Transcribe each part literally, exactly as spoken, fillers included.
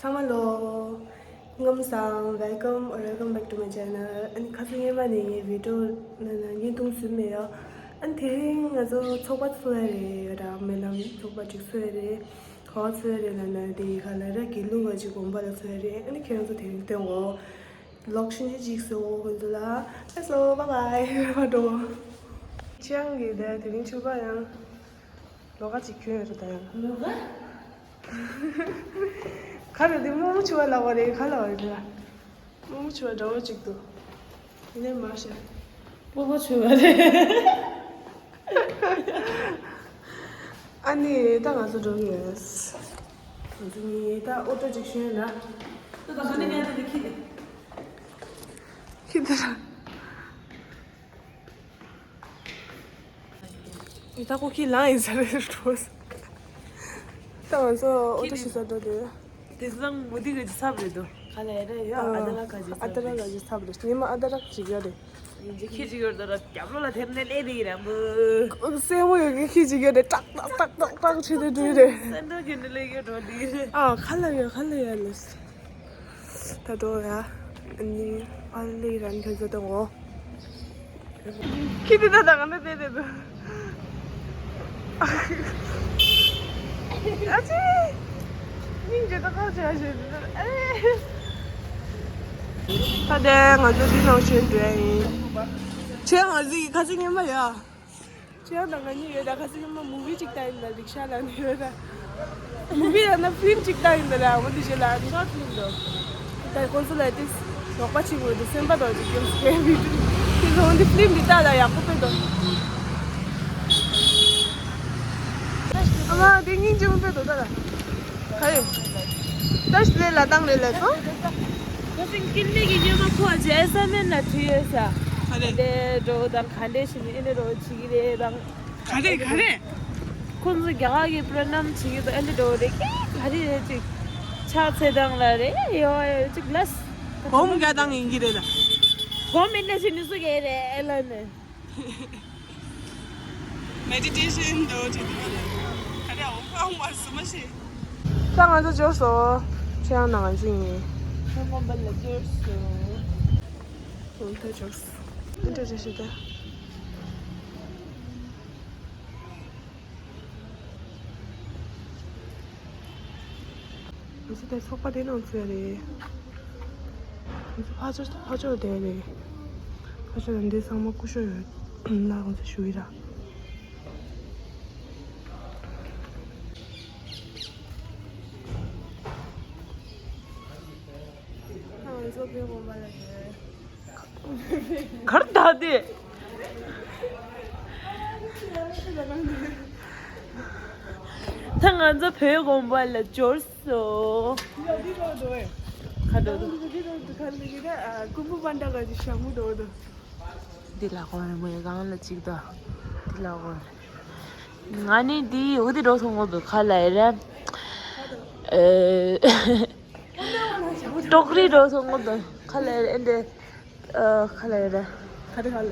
ཚང་མ་ལོ། སྐུ་ཁམས་བཟང་། Welcome or welcome back to my channel. ཨ་ནི་ཁ་སང་སྔོན་མ་ནས་ངའི་བི་ཌི་ཡོ་ནང་ན་བརྙན་ཐུང་བཟོས་མེད་ཡ། ཨ་ནི་དེ་རིང་ང་ཚོ་ཚོགས་པ་ཚོགས་ཡ་རེད་ར། སྨོན་ལམ་ཚོགས་པ་ཅིག་ཚོགས་ཡ་རེད། ག་པར་ཚོགས་ཡ་རེད་ལབ་ན་དེ་ག་ལ་ར་དགེ་ལུགས་པ་ཅིག་དགོན་པ་ལ་ཚོགས་ཡ་རེད། ཨ་ནི་ཁྱེད་རང་ཚོ་དེ་རིང་སྟོན་གོ་ལོག་ཤིན་ཅི་ཅིག་སོ་ཁོང་ཚོ་ལ། ཨེ་སོ་བཱའི་བཱའི་བཱའི་འགྲོ། ཁྱེད་རང་གིས་དེ་དེ་རིང་ཕྱུ་པ་ཡང་ལོག་ག་ཅིག་གྱོན་ཡོད་རེད་ད་ཡང་། ལོག་ག་ག་རེ་འདི་རྨོ་མོ་ཕྱུ་པ་ལབ་པ་རེད། ག་ལབ་པ་རེད་ད། རྨོ་མོ་ཕྱུ་པ་འདྲ་བོ་ཅིག་འདུག་ཡིན་ནའི་མ་ཤེས། སྤོ་བོ་ཕྱུ་པ་རེད། ཨ་ནི་ད་ང་ཚོ་འགྲོ་གི་ཡོད། ང་ཚོ་གཉིས་ད་ཨོ་ཊོ་ཅིག་ཞོན་ན། ད་ད་ག་ནས་ཉལ་ཐུབ་ཀྱི་ཁྱི་དེ། ཁྱི་དེ་ར། ད་ཁོ་ཁྱི་ལངས་ཡིན་ས་རེད་འགྲོ། ད་ང་ཚོ་ཨོ་ཊོ་ཞིག་ས་འགྲོ་དུས། དེ་སང་མུ་ཏིག་གི་ཚབ་རེད་དོ། ག་ལ་ཡ་རེད་ཡོད། ཨ་ད་ར་ག་ཅིག་ཨ་ད་ར་ག་ཅིག་ཚབ་རེད། ཉི་མ་ཨ་ད་ར་ཅིག་ཡོད་རེད། ཁྱི་ཅིག་ཡོད་ད་ར་རྒྱབ་ལོགས་ལ་དེར་ནས་སླེབས་པའི་ར་མོ། སེན་མོ་ཡོད་མཁན་ཁྱི་ཅིག་ཡོད་རེད། ཏག་ཏག་ཏག་ཏག་ཏག་བྱས་ཏེ་འགྲོ་ཡི་རེད། སེན་ཏོ་གྱོན་ནས་སླེབས་ཡོད་འགྲོ་འདི་རེད། ཨ་ག་ལ་ཡོད་ག་ལ་ཡོད་ལོས། ད་འགྲོ་ཡ། ཨ་ནི་ཕར་ལི་རན་ཁྱོད་ཚོ་དང་འོ། ཁྱི་དེ་ད་ད་ག་འདྲ་བསྡད་བསྡད་འདུག་ཨ་ཙི། སྙིང་རྗེ་ད་ཁག་ཆེ་ཞེས་འདུག་ཨེ། ད་དེ་ང་ཚོ་འདི་ནང་བཞིན་འགྲོ་ཡ་ཡིན། ཁྱེད་ང་ཚོ་ཡི་ཁ་ཚིག་ངན་པ་ཡ། ཁྱེད་རང་དང་ང་གཉིས་ཡོད་ད་ཁ་སང་ཉི་མ་མུ་བི་ཅིག་ལྟ་ཡིན་ད། རིག་ཤ་ལ་ནི་ཡོད་ད། མུ་བི་ཡང་ན་ཕི་ལིམ་ཅིག་ལྟ་ཡིན་ད་ར། འོ་དེ་རྗེས་ལ་ནི་ཤོར་ཕི་ལིམ་འདུག་ད་ཁོང་ཚོ་ལ་དེ་ལོག་པ་ཆེ་བོ་དེ་སེམས་པ་དང་ཅིག་སྐྱེམས་སྐྱེམས་བི་ཌི་ཡོ་དེ་ཚོ་འོ་དེ་ཕི་ལིམ་འདི་ལྟ་ད་ཡག་པོ་དཔེ་འདུག་ཨ་མ་དེ་སྙིང་རྗེ་མོ་དཔེ་འདུག་ད་ད། ཧའི། ད་ཞི་ལེ་ལ་བཏང་རེད་ལས་སོ། ཁོ་སེང་ཀིན་ནེ་གི་ཉི་མ་ཁོ་ཨ་ཅེ་ཨེ་སའི་མེན་ན་བྲིས་ཡོད་ས། ཨ་ལེ། དེ་འགྲོ་དང་ག་འདྲས་ཞིག་ནི་ཨེ་ནི་རོ་བྱེད་ཀྱི་རེད་དང་། ག་རེ་ག་རེ། ཁོང་ཚོ་རྒྱ་གར་གྱི་པྲ་ནམ་བྱེད་ཀྱི་འདུག་ཨེ་ནི་འགྲོ་རེད་ཀྱི་ག་རེ་རེད་ཅིག་ཕྱག་འཚལ་སྟངས་ལ་རེད་ཡོ་ཡོ་ཅིག་ལས། སྒོམ་རྒྱག་སྟངས་ཡིན་གྱི་རེད་ལ། སྒོམ་མིན་ན་ཞིག་ནི་སུ་གས་རེད་ཨེ་ལ་ནི། མེ་ཌི་ཊེ་ཤན་འདྲ་བོ་བྱེད་དུས་ཨ་ལེ། ཨ་ལེ་འོ་ཨ་མ་སུ་མ་ཤེས། ད་ང་ཚོ་འབྱོར་སོང་། ཁྱེད་རང་ནང་ང་ཚོ་ཡིན། ཁྱོད་མོ་བལ་ལ་འབྱོར་སོང་། འོ་ད་འབྱོར་སོང་། འདྲ་འདྲ་ཞིག་ད། ང་ཚོ་དེ་ཚོགས་པ་དེ་ནང་ཚུད་རེད། ང་ཚོ་ཕར་ཕྱོགས་ཕར་ཕྱོགས་བསྡད་རེད། ཕར་ཕྱོགས་ལ་འདི་ཚང་མ་སྐུ་ཞབས་ཡོད་ལ་ང་ཚོ་ཞུ་ཡི་ར། ང་ཚོ་བོད་དགོན་པ་ལ་ཡོད། གར་ད་དེ། ད་ང་ཚོ་བོད་དགོན་པ་ལ་འབྱོར་སོང་། ཁ་འགྲོ་འདུག་ཁུམ་བུ་པན་ཌ་ག་ཅི་ཞྭ་མོ་འགྲོ་འདུག་འདི་ལ་གོ་རེ་མོ་ཡ་གང་ལ་ཅིག་ད། འདི་ལ་གོ་རེ། ང་ནི་འདི་འོ་དེ་འགྲོ་སོང་ངོ་འདུག་ཁ་ལ་ཡ་ར། ཨེ། ཏོག་རི་འགྲོ་སོང་ངོ་འདུག་ཁ་ལ་ཡ་ར་ཨེ་འདྲ། ཨ་ཁ་ལ་ཡ་ར། ཁ་རི་ཁ་ལ།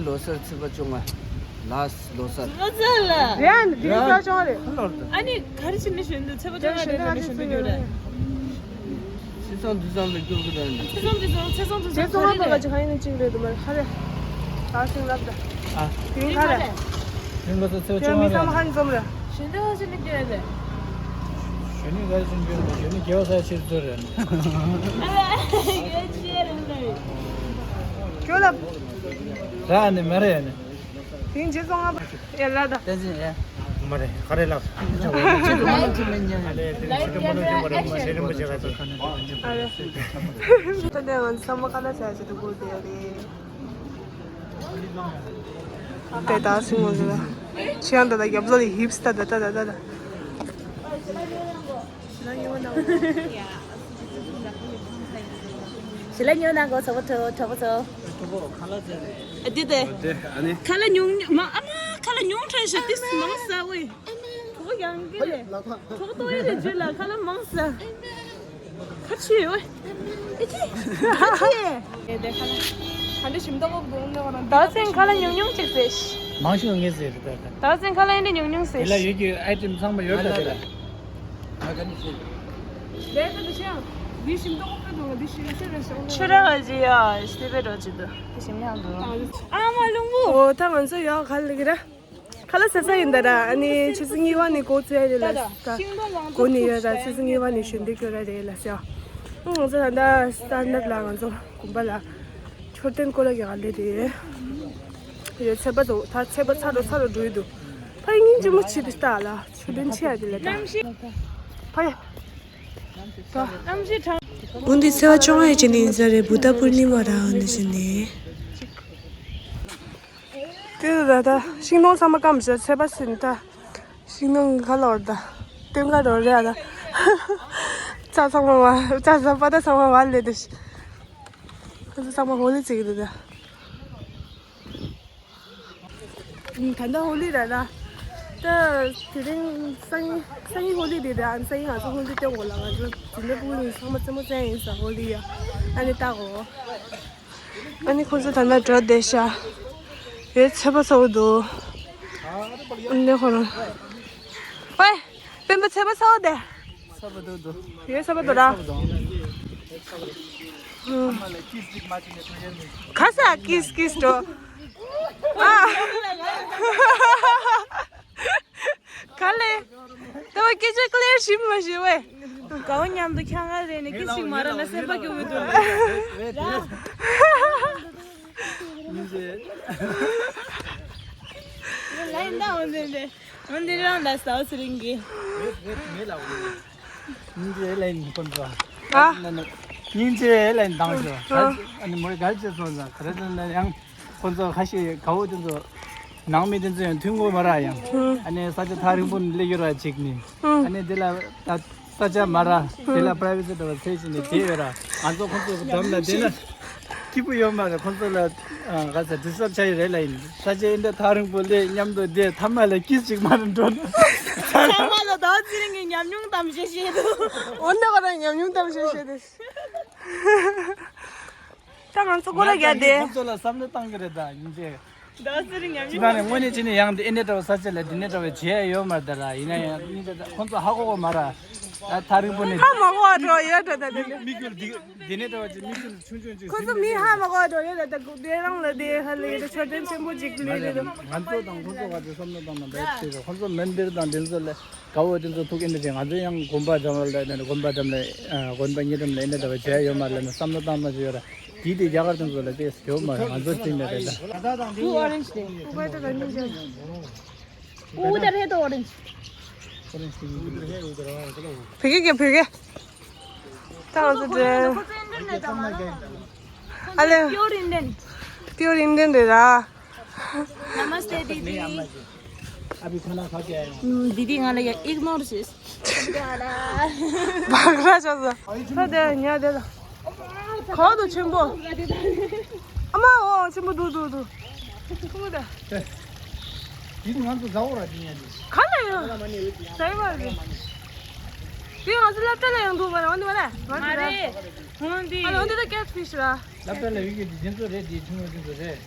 ལོ་གསར་ཚེས་པ་བཅོ་ལྔ། ལ་ལོ་གསར། ལོ་གསར་ལ། རེད་ཨ་ནི་དེ་རེད་ས་ཆུང་རེད། ལོར་དུ། ཨ་ནི་ག་རེ་བྱས་ནས་ཞོན་འདུག་ཚེས་པ་བཅོ་ལྔ་རེད་ན་ནི་ཞོན་འདུག་རྒྱུ་རེད། ཚེས་བཟང་དུས་བཟང་ལ་སྐྱོར་གི་རེད། ཚེས་བཟང་དུས་བཟང་ཚེས་བཟང་དུས་བཟང་ག་རེ་རེད། ཚེས་བཟང་དུས་བཟང་ག་ཅི་ག་ཡིན་ན་གཅིག་རེད་འདུག་མ་རེད་ཧ་རེ། ད་སེང་ལབ་ད། ཨ། དེ་རིང་ག་རེད། དེ་ལོ་ཚོ་ཚེས་བཅོ་ལྔ་མི་ཚང་མ་ཧ་ནི་འཛོམས་རེད། གཞོན་དུས་ཧ་ཅི་ནི་སྐྱོ་རེད། གཞོན་ནུས་ག་རེ་ཞིག་འཇོན་རེད། གཞོན་ནུས་རྒྱལ་བ་ས་ཆེར་ཚོད་རེད། ཨ་ལ་ཡོད་ཅི་རེད་ལ། སྐྱོ་ལབ། ར་ནི་མ་རེད་ནི། དེང་རྗེས་སོང་ང་ཡ་ལ་ད། བསྟན་འཛིན་ཡ། མ་རེད་ག་རེ་ལབ། ལའིབ་ཀེ་མ་ར་ཨེག་ཤན། ད་ནས་ང་ཚོ་ཚང་མ་ཁ་ལག་བྱ་བྱེད་དུ་སྒུག་བསྡད་རེད། དེ་ད་སུ་ངོ་ཟེར། ཆེ་ཡང་ད་ད་རྒྱབ་ལོ་ལི་ཧིབ་སི་ད་ད་ད་ད་ད། ཞི་ལ་ཉོ་ན་གོ་ཚོ་བོ་ཚོ་གྲོགས་པོ་ཚོ། ཨ་དེ་དེ། ཁ་ལག་ཉུང་ཉུང་མ་ཨ་མ་ཁ་ལག་ཉུང་ཁྲ་ཞིག་ཏིས་མང་ས་བོ། ཨོ་ཡང་གི་རེད། ལག་པ། ཐོག་ཏོ་ཡི་རེད་ཇུ་ལ་ཁ་ལ་མང་ས། ཁ་ཆུ་ཡོད། ཨེ་ཅི། ཁ་ཆུ་ཡེ། དེ་ཁ་ལ། ཧ་འདྲ་ཞིམ་ཏོག་ཏོག་འདུག་ནི་བ་ན། ད་ཚན་ཁ་ལ་ཉུང་ཉུང་ཅིག་ཟེར། མང་ཤོས་ངས་ཟེར་རེད་ད། ད་ཚན་ཁ་ལ་ཡིན་ནི་ཉུང་ཉུང་ཟེར། དེ་ལ་ཡོད་ཀྱི་ཨའི་ཊེམ་ཚང་མ་ཡོད་ད་དེ་ལ། ད་ལྟ་ཆེ། འདི་ཞིམ་ཏོག་ཏོག་འདུག་འདི་ཞིམ་ཟེར་རེད་ཤོག་ཆུ་ར་བ་ཇི་ཡ་སི་པེ་རོ་ཇི་འདུག་འདི་ཞིམ་ཡང་འདུག་ཨ་མ་ལུང་བུ། ཨོ་ད་ང་ཚོ་ཡག་ག་ལ་གི་ར། ཁ་ལག་ཟ་ས་ཡིན་ད་ར། ཨ་ནི་ཆུ་ཚོད་གཉིས་པ་ནས་འགོ་བཙུགས་ཡ་རེད་ལ་ད། འགོ་ནས་ཡོད་ར། ཆུ་ཚོད་གཉིས་པ་ནས་ཞོན་འདེགས་སྐྱོར་ར་རེད་ལ་ཟེར། ཨང་ང་ཚོ་ད་ལྟ་སི་ཏན་ཌར་ལ་ང་ཚོ་དགོན་པ་ལ་མཆོད་རྟེན་ཀོ་ལ་གི་ག་ལེ་རེད། ཡོད་ཚད་པ་དང་ད་ཚད་པ་ཚ་རུ་ཚ་རུ་འགྲོ་ཡི་འདུག་ཕ་ཡི་སྙིང་རྗེ་མོ་ཆེ་དེ་ལྟ་ལ་མཆོད་རྟེན་ཆེ་ཡ་དེ་ལ་ད། ཕ་ཡ། གནམ་གཤིས་གྲང་། འོན་ཏེ་ཚེས་པ་བཅོ་ལྔ་ཡི་ཆེད་ནས་ཡིན་ས་རེད། བུདྡྷ་པུར་ནི་མ་ར་འོན་ཏེ་ཆེད་ནས། དེ་ད་ད་ཤིང་སྡོང་ཚང་མ་སྐམ་ཤག་ཚེས་པ་ཟིན་ད། ཤིང་སྡོང་ག་ལོར་ད། སྟོན་ཀ་རོ་རེ་ཨ་ད། རྩྭ་ཚང་མ་བ་རྩྭ་ཚང་པ་ད་ཚང་མ་བ་ལེ་དེ། ཁོ་ཚོ་ཚང་མ་ཧོ་ལི་བརྩི་གི་འདུག་ད། ད་ལྟ་ཧོ་ལི་ར་ར། ད་དེ་རིང་སང་ཉིན་སང་ཉིན་ཧོ་ལི་རེད་ར། སང་ཉིན་ང་ཚོ་ཧོ་ལི་སྟོན་དགོས་ལ། ང་ཚོ་འཛིན་གྲྭ་ཕྲུ་གུ་ཚང་མ་རྩེད་མོ་རྩེ་ཡིན་ས་ཧོ་ལི་ཡ། ཨ་ནི་ལྟ་གོ་ཨ་ནི་ཁོ་ཚོ་ད་ལྟ་འགྲོ་བསྡད་ཤག་ཡོད་ཚད་པ་ཚ་བོ་འདུག་ཨ་ནི་ཁོ་རང་། ཝེ། སྤེན་པ་ཚད་པ་ཚ་བོ་དེ། ཚ་བོ་འདུག་འདུག་ཡོད་ཚད་པ་འདུག་ར། ཚ་བོ་འདུག་ཨ་མ་ལ་ཀིས་ཅིག་མ་བྱས་ནས་འགྲོ་ཡ་མེད། ཁ་ས་ཀིས་ཀིས་འགྲོ། ཨ། ག་ལེ། ད་བ་སྐད་ཆ་ཀླེར་ཞིབ་མ་ཞུ་བས། དགའ་བོ་མཉམ་དུ་ཁྱང་ང་རེ་ནས་སྐད་ཅིག་མ་ར་ན་སེམས་པ་སྐྱོ་བོ་འདུག་ལན་ད་འོན་ཏེ་འདི་འོན་ཏེ་རང་ལ་ཟའོ་ཚེ་རིང་གི། སྙིང་རྗེ་ལན་ཁོང་ཚོ། ཨ། སྙིང་རྗེ་ལན་དང་ཞོ། ཨ་ནི་མོས་གལ་ཆེ་སོང་ཙང་ག་རེ་ཟེར་ན་ཡང་ཁོང་ཚོ་ཁ་ཤས་དགའ་བོ་དེ་ཚོ་ནང་མི་དེ་ཚོ་ཡང་མཐུན་དགོས་མ་ར་ཡང་། ཨ་ནི་ས་ཆ་ཐག་རིང་པོ་ནས་སླེབས་ཡོད་ར་ཅིག་ནི། ཨ་ནི་དེ་ལ་ད་ས་ཆ་མ་ར་དེ་ལ་པ་རའི་ཝེ་སི་འདྲ་བ་ཚད་ཅིག་ནས་བསྡད་ཡོད་ར། ང་ཚོ་ཁོང་ཚོ་གི་འགྲམ་ལ་བསྡད་ན་སྐྱིད་པོ་ཡོད་མ་རེད། ཁོང་ཚོ་ལ་ག་ས་ཌི་སི་ཊརབ་བྱ་ཡི་རེད་ལ་ཡིན། ས་ཆ་ཨེ་འདྲ་ཐག་རིང་པོ་སླེབས་མཉམ་དུ་བསྡད་ཐ་མ་ལ་ཀིས་ཅིག་མ་ར་འགྲོ་ན། ཚང་མ་ལ་ཟླ་བ་ཚེ་རིང་གི་ཉམས་མྱོང་གཏམ་བཤད་བཤད་འདུག་འོ་ན་ཁོ་རང་ཉམས་མྱོང་གཏམ་བཤད་བཤད་དེ། ད་ང་ཚོ་སྐོར་ར་རྒྱག་དེ། ཁོང་ཚོ་ལ་བསམ་བློ་བཏང་གི་རེད་ད་ཡིན་ཅེ། ཟླ་བ་ཚེ་རིང་ཉམས་མྱོང་། ཅི་ན་ནས་དངོས་གནས་ཅི་ནས་ཡང་དེ་ཨེ་འདྲ་འདྲ་བ་ས་ཆ་ལ་འདི་ནས་འདྲ་བ་བྱས་ཡོད་མ་རེད་ད་ར། ཡིན་ན་ཡང་ཁོང་ཚོ་ཧ་གོ་གོ་མ་ར། ད་ཐག་རིང་པོ་ནས་ཧ་མ་གོ་བ་འགྲོ་ཡོད་འགྲོ་ད་དེ་ནས། མི་ཁུལ་འདི་འདི་ནས་འདྲ་བ་ཅིག་མི་ཁུལ་ཆུང་ཆུང་ཅིག་ཁོ་ཚོ་མི་ཧ་མ་གོ་བ་འགྲོ་ཡོད་ད་ད་དེ་རང་ལ་དེ་ཧ་ལས་ཡོད་ད་མཆོད་རྟེན་ཆེན་པོ་ཅིག་ལས་རེད་ད། ང་ཚོ་དང་ཁོང་ཚོ་ག་ཚོད་བསམ་བློ་བཏང་ན་འབད་ཐུབ་རེད། ཁོང་ཚོ་མན་དིར་དང་འདི་ཚོ་ལ་དགའ་བོ་དེ་ཚོ་ཐུག་ཨེ་འདྲ་ཅིག་ང་ཚོ་ཡང་དགོན་པ་འགྲམ་ལ་དགོན་པ་འགྲམ་ལ་དགོན་པ་གཉིས་འགྲམ་ལ་ཨེ་འདྲ་འདྲ་བ་བྱས་ཡོད་མ་རེད་ལབ་ནས་བསམ་བློ་བཏང་མ་ཤེས་ཡོད་ར། དེ་དེ་རྒྱ་གར་དེ་ཚོ་ལ་དཔེ་ཡོད་མ་རེད། ང་ཚོ་བརྩིས་ནས་རེད་ད། Two orange de. Uga to gani ja. Udhar hai to orange. Phege ke phege. Ta to de. Ale. Pure Indian. Pure Indian de da. Namaste, didi. अभी खाना खा के आया हूँ। दिदी, ང་ལ་ཡ་ཨིག་ནོར་བྱས། བག་ར་ཆགས་སོང་། ཁ་དེ་ཉལ་དེ་ལ། གང་དུ་ཆེན་པོ། ཨ་མ་འོ་ཆེན་པོ་འདུག་འདུག་འདུག་ཆེན་པོ་དེ། དེ་ང་ཚོ་ཟ་འོ་ར་དེ་ཉལ་དེ། ག་ལ་ཡང་ཟ་ཡི་མ་རེད། དེ་ང་ཚོ་སློབ་གྲྭ་ལ་ཡང་འདུག་མ་རེད། འོ་འདི་མ་རེད། ང་ཚོ་མ་རེད། འོ་འདི། ཨ་ལ་འོ་འདི་ད་ཀེ་ཊི་ཕི་ཤི་ར། སློབ་གྲྭ་ལ་ཡོད་ཀྱི་དེ་ཚོ་རེད། དེ་ཆུང་ངུ་དེ་ཚོ་རེད།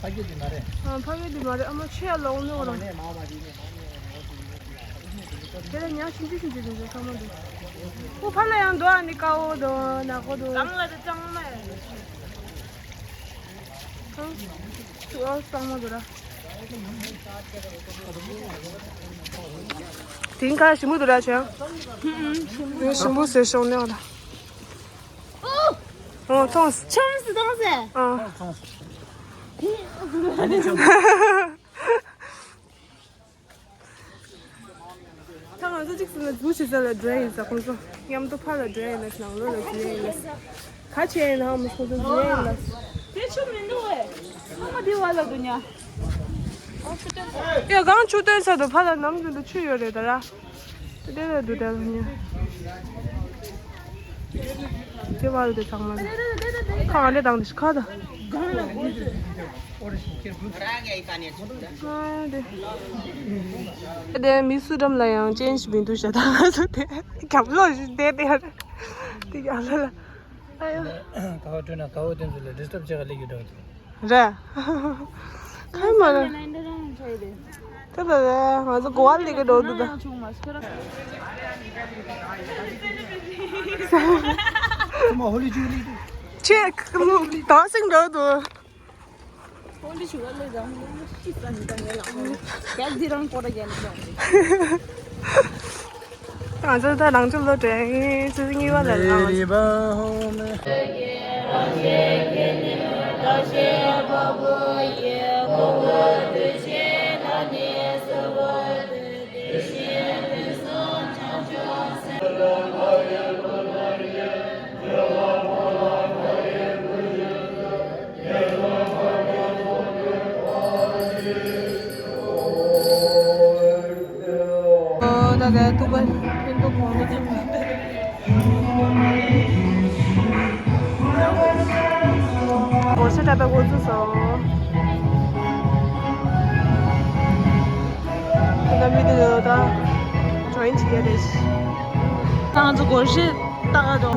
ཕ་གི་དེ་མ་རེད། ཨ་ཕ་གི་དེ་མ་རེད། ཨ་མ་ཆེ་ཡ་ལོག་ནི་འོ་རང་། དེ་ལ་ཉག་ཆུང་ཆུང་ཆུང་ཆུང་ཆུང་ཆུང་ཚང་མ་འདུག་ཁོ་ཕ་ལ་ཡང་འདུག་ཨ་ནི་དཀར་པོ་དང་ནག་པོ་དང་། གཙང་མ་དང་གཙང་མ་ཡང་འདུག་ཨང་། ཚང་མ་འདུག་ར། དེང་ག་ཞིམ་པོ་འདུག་ར་ཆོས། ཞིམ་པོ་ཟེར་ཤོག་ནས་འོ་ན། ཨོ་ཐོངས། ཆོམ་སི་ཐོངས་སི། ཨ། ད་ང་ཚོ་གཅིག་ཟེར་ན་རྫུ་བྱེད་ས་ལ་འགྲོ་ཡིན་ས། ཁོང་ཚོ་མཉམ་དུ་ཕར་ལ་འགྲོ་ཡིན་ལ་ནང་ལོགས་ལ་འགྲོ་ཡིན་ལ། ག་བྱས་ཡིན་ནའང་མི་ཁོང་ཚོ་འགྲོ་ཡིན་ལ། དེ་ཆུ་མི་འདུག་བས། ཚང་མ་འདི་བ་ལ་འདུག་ཉ། ཡ་གང་ཆུ་བཏོན་ས་དུ་ཕར་ལ་ནམ་རྒྱུན་དུ་ཆུ་ཡོད་རེད་ད་ར། དེ་ལ་འདུག་དེ་ལ་ཉ། དེ་བ་ལ་དེ་ཚང་མ་རེད། ཁ་ཨ་ལེ་དང་དེ་ཤི་ཁ་ད། དེ་མི་སུ་འགྲམ་ལ་ཡང་ཅན་ཞིག་མི་འདུག་ཤ་ད་ང་ཚོ་དེ་རྒྱབ་ལོགས་ཤིག་བསྡད་དེ་ཡ་དེ་རྒྱབ་ལོགས་ལ་ཨ་ཡོ། ག་བ་སྤྲོད་ན་ག་བ་དེ་ཚོ་ལ་ཌི་སི་ཊརབ་བྱེད་ག་སླེབས་ཀྱི་འདུག་རེད། ཁ་མ་རེད། ད་ད་ད་ང་ཚོ་གོ་བ་ལེགས་ཀྱི་འགྲོ་འདུག་ད། ཁྱོད་ཧོ་ལི་ཇུ་ལི་ཆེ་ཁ་མོ་ཏོ་སིང་འགྲོ་འདུག་ཧོ་ལི་ཇུ་ལི་ལ་ཤི་ས་ནི་ད་ངས་ལ་ཧོ་ལི་གལ་དེ་རང་སྐོར་ར་རྒྱལ་ལ། ང་ཚོ་ད་རང་ཚོ་ལོ་དྲན་ཚེ་གཉིས་པ་ལ་ལ། ཨོ་ད་ད་ཐུག་པ་ཕན་ཐོགས་གོང་དུ་ཕྱིན། སྒོར་ཤ་འདྲ་པའི་འགོ་ཚུགས་སོང་། ད་མི་དེ་ད་ཇོ་ཡིན་བྱེད་ཀྱི་རེད། ད་ང་ཚོ་སྒོར་ཤ་ལྟ་ག་འགྲོ།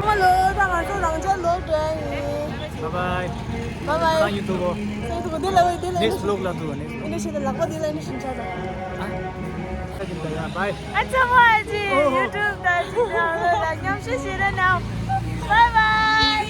ཧ་ལོ། ད་ང་ཚོ་རང་ཅག་ལོག་འགྲོ་ཡ་ཡིན། Bye bye. Bye bye. ཁ་ཡུ་ཐུག་གོ། ཁ་ཡུ་ཐུག་གོ། འདི་ལ་བས་འདི་ལ་Next vlog ལ་ཐུག་གོ། Next vlog. འདི་ལ་ལག་པ་འདི་ལ་ནི་ཤིན་ཆ་ད། Bye. ཨ་ཅག་མ་ཨ་ཅི་ཡུ་ཊུབ་ད་ཅི་ན་ལ་མཉམ་ཞུགས་བྱེད་ར་ན། Bye bye.